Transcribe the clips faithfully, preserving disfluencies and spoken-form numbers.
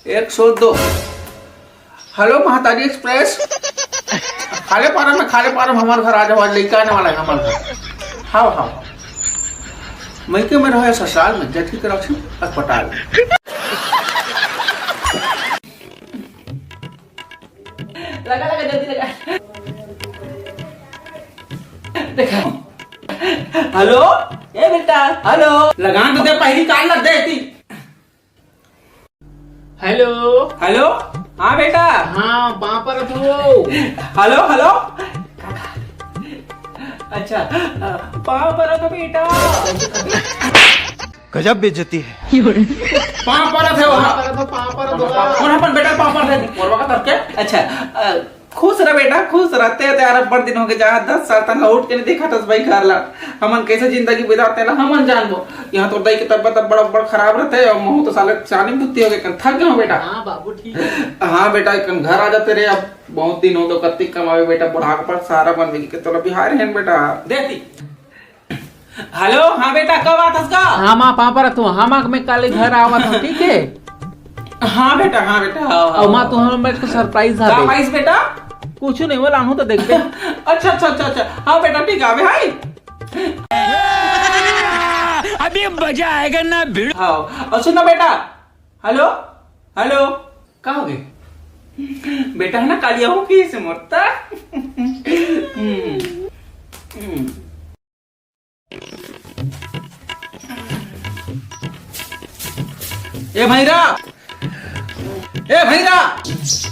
एक सौ दो। हेलो, महतारी एक्सप्रेस। खाले पारा में, खाले पारा में हमार घर आ जाओ, आज लइका आने वाला है हमार घर। हाव, हाव। मइके में रहो या ससुराल में, जठी के रखी अस्पताल में। लगा, लगा, जल्दी लगा। देखा। हेलो, ए बेटा, हेलो। लगान तो दे, पहली काल लग दे थी। हेलो। हेलो। हाँ बेटा। हाँ, पाँव परत हो। Hello, hello. अच्छा, पाँव परत हो बेटा। गजब बेइज्जती है। पाँव परत हे वहाँ। पाँव परत हो, पाँव परत हो। कौन अपन बेटा पाँव परत हे? मोरवा का तरके? अच्छा, अ, खुश रह बेटा, खुश रह। ते तो यार, बड़ दिन हो गए, जहाँ दस साल तक लौट के नहीं देखा था भाई घर ला। हमन कैसे जिंदगी बिताते ला, हमन जानबो। यहाँ तो दाई के तबियत अब बड़ा, बड़ खराब रहते हैं, और महू तो साले चानी बुद्धि हो गए, थक गए हो बेटा। हाँ बाबू, ठीक है। हाँ बेटा, एक घर आ जाते रे, अब बहुत दिन हो गए, कत्ती कमावे बेटा, बुढ़ापा सारा बन गई के तोला बिहार है बेटा। देती। हेलो, हाँ बेटा, कब आथस का? हाँ माँ, पाँव परत हूँ। हाँ माँ, मैं कल घर आवत हूँ, ठीक है? हाँ बेटा, हाँ बेटा, हाँ, हाँ। और माँ, तू हमन बर एक सरप्राइज ला का दे। सरप्राइज बेटा? कुछ नहीं, वो लानू तो देखबे। अच्छा, अच्छा, अच्छा, अच्छा। हाँ बेटा, ठीक है, अबे हाय। अभी मजा आएगा ना भिड़ू। हाँ, और सुन ना बेटा, हेलो, हेलो, का हो गए? बेटा है ना, कालिया हो गई से मरता। हम्म, हम्म। ए भैरा, ए भैरा,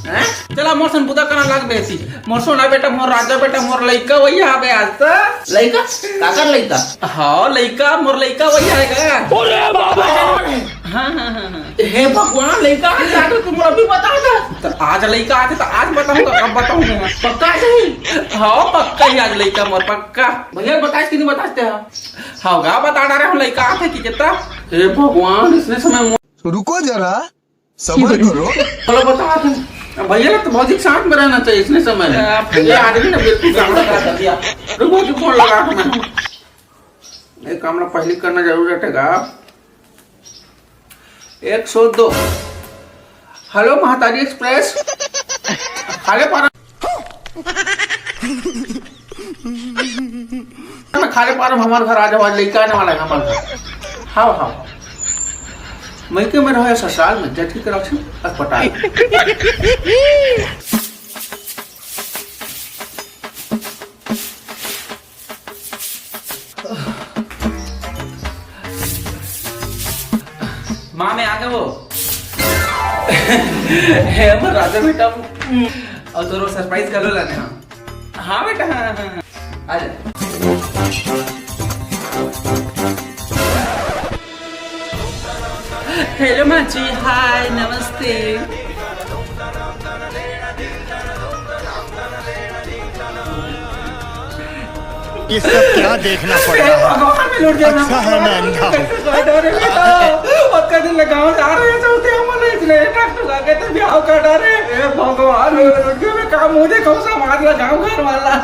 हैं? चला मोर सन बुता करन लाग बेसी। मोर सोना बेटा, मोर राजा बेटा, मोर लइका वही आवे आज त। लइका? काकर लइका? हाँ, लइका, मोर लइका वही आएगा। अरे बाबा! हाँ, हाँ, हाँ, हाँ। हे भगवान, लइका आज आथे, तुम अभी बता दो। तो आज लइका आथे तो आज बताऊंगा, कब बताऊंगा? पक्का सही? हाँ, पक्का ही आज लइका मोर, पक्का। भैया बताइस कि नहीं बताइस ते? हाँ गा, बता डारे हो लइका आथे कि कितना। हे भगवान, इसने समय मो- तो रुको जरा, सबर करो। चलो बता दे। अब भैया तो भौजी के साथ में रहना चाहिए इसने समय में। आप ये आदमी ना बिल्कुल काम खराब कर दिया। रुको, भौजी फोन लगा के मैं। ये काम ना पहले करना जरूर रहेगा। एक सौ दो। हेलो, महतारी एक्सप्रेस। खाले पारा में, खाले पारा में हमार घर आ जाओ, आज लइका आने वाला है हमार घर। हाव, हाव। मइके में रहो या ससुराल में, जठी के रखी अस्पताल। माँ, मैं आ गया वो। हे हमर राजा बेटा, और तोरो सरप्राइज कर लो लाने, हाँ। हाँ बेटा, हाँ, हाँ, हाँ। आ जा। हेलो माँ जी, हाय, नमस्ते। ये सब क्या देखना पड़ रहा है? भगवान, मैं लौट गया। अच्छा है मैं अंधा हूँ। कैसे गाड़ रहे बेटा? पक्का दिन लगाओ जा रहे हैं, चलते हम लोग इसलिए डॉक्टर आके तो ब्याह कर डारे। हे भगवान, मैं लौट गया, मैं काम मुझे कौन सा मार लगाऊं घर वाला?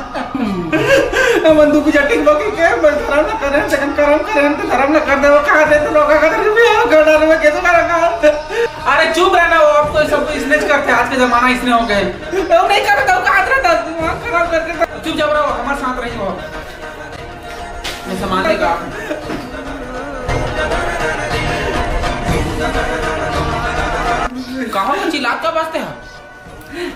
मन दुख जटिक बकी के, मैं धर्म न करें, सेकंड कर्म करें, तो धर्म न कर दे, वो कहा दे, तो लोग का ब्याह कर डारे, मैं कैसे करा? अरे चुप रहना, वो आपको सब इसने करते, आज के जमाना इसने हो गए। तो नहीं करता, वो कहा था, दिमाग खराब करके। चुपचाप रहो, हमारे साथ रहिए। मैं सामान लेगा। कहाँ वो चिल्लात का बजते हैं?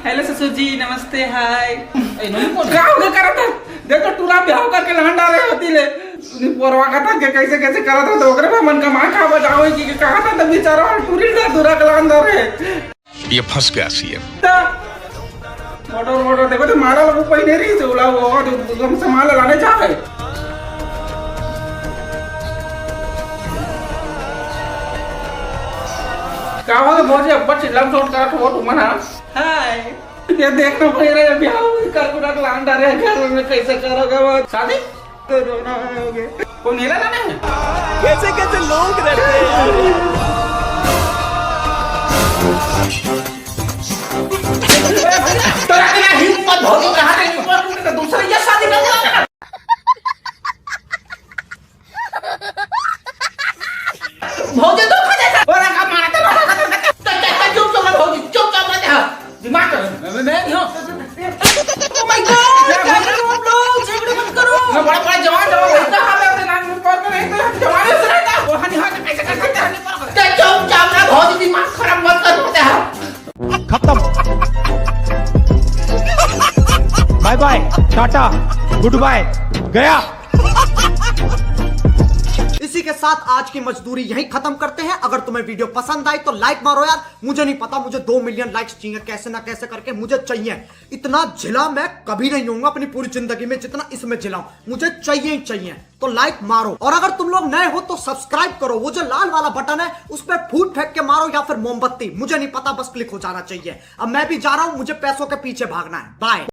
हेलो ससुर जी, नमस्ते, हाय। ए, नोनी कौन? का हो गया करत है? देखो, टूरा ब्याह करके लान डारे होती ले। उन्हीं पोरवा का था कि कैसे, कैसे करत है, तो ओकरे पे मन का माँ का बजाओ कि, कि कहा था, तब बेचारा टूरी डा दूरा के लान डारे। ये फंस गया सीएम। मोटर, मोटर, देखो तो माला लोग पहने रही से उला वो, जो तुम सामान लाने जाए। का हो तो भौजी, अब्बा चिल्लाम चोट करत हो तुम ना? हाय। ये देखना पड़ रहा है, अभी आओ, कर पूरा लान डारे घर में, कैसे करोगे वो? शादी? कोरोना हो गया। कोई मेला ना है? कैसे कैसे लोग रहते हैं यार। तोरा के ना हिम्मत हो तो कहाँ से निकल, तू तो दूसरे के शादी कर ले। भौजी तो खा जाता। और का मारा तो चुप, चुप। टाटा, गुड बाय, गया। इसी के साथ आज की मजदूरी यहीं खत्म करते हैं। अगर तुम्हें वीडियो पसंद आई तो लाइक मारो यार। मुझे नहीं पता, मुझे दो मिलियन लाइक्स चाहिए, कैसे ना कैसे करके मुझे चाहिए। इतना झिला मैं कभी नहीं होऊंगा अपनी पूरी जिंदगी में जितना इसमें झिला हूं। मुझे चाहिए ही चाहिए, तो लाइक मारो। और अगर तुम लोग नए हो तो सब्सक्राइब करो। वो जो लाल वाला बटन है उस पर फूट फेंक के मारो या फिर मोमबत्ती, मुझे नहीं पता, बस क्लिक हो जाना चाहिए। अब मैं भी जा रहा हूं, मुझे पैसों के पीछे भागना है। बाय।